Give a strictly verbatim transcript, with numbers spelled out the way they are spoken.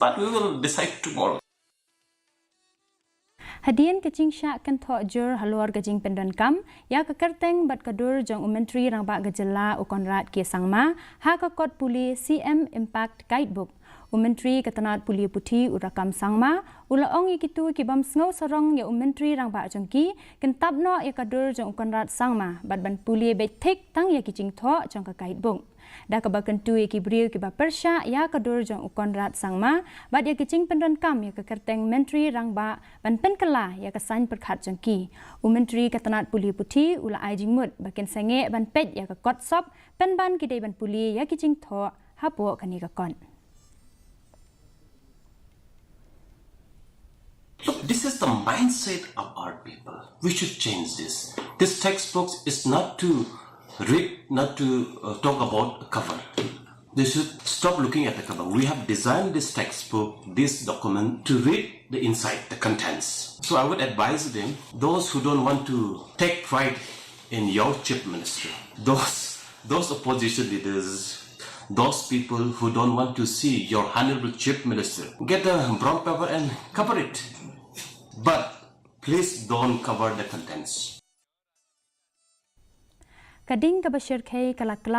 But we will decide tomorrow. Hadien ka jingshah kynthoh jur halor ka jingpyndonkam ïa ka kyrteng bad ka dur jong u Myntri Rangbah ka Jylla u Conrad K Sangma ha ka kot pule C M Impact Guidebook, u Myntri ka tnat pule puthi u Rakkam Sangma u la ong ïa kito ki bym sngew sarong ïa u Myntri Rangbah jong ki, kin tap noh ïa ka dur jong u Conrad Sangma bad ban pule beit thik tang ïa ki jingthoh jong ka Guidebook. Da kaba kyntu ïa ki briew kiba pyrshah ïa ka dur jong u Conrad Sangma bad ïa ki jingpyndonkam ïa ka kyrteng Myntri Rangbah ban pynkylla ïa ka saiñ pyrkhat jong ki, u Myntri ka tnat pule puthi u la ai jingmut ba kin sangeh ban peit ïa ka kot sop pynban ki dei ban pule ïa ki jingthoh hapoh kane ka kot. Look, this is the mindset of our people. We should change this. This textbook is not to read, not to uh, talk about cover. They should stop looking at the cover. We have designed this textbook, this document, to read the inside, the contents. So I would advise them, those who don't want to take pride in your chief minister, those those opposition leaders, those people who don't want to see your honorable chief minister, get a brown paper and cover it. But please don't cover the contents. Ka ding kaba shyrkhei ka la kla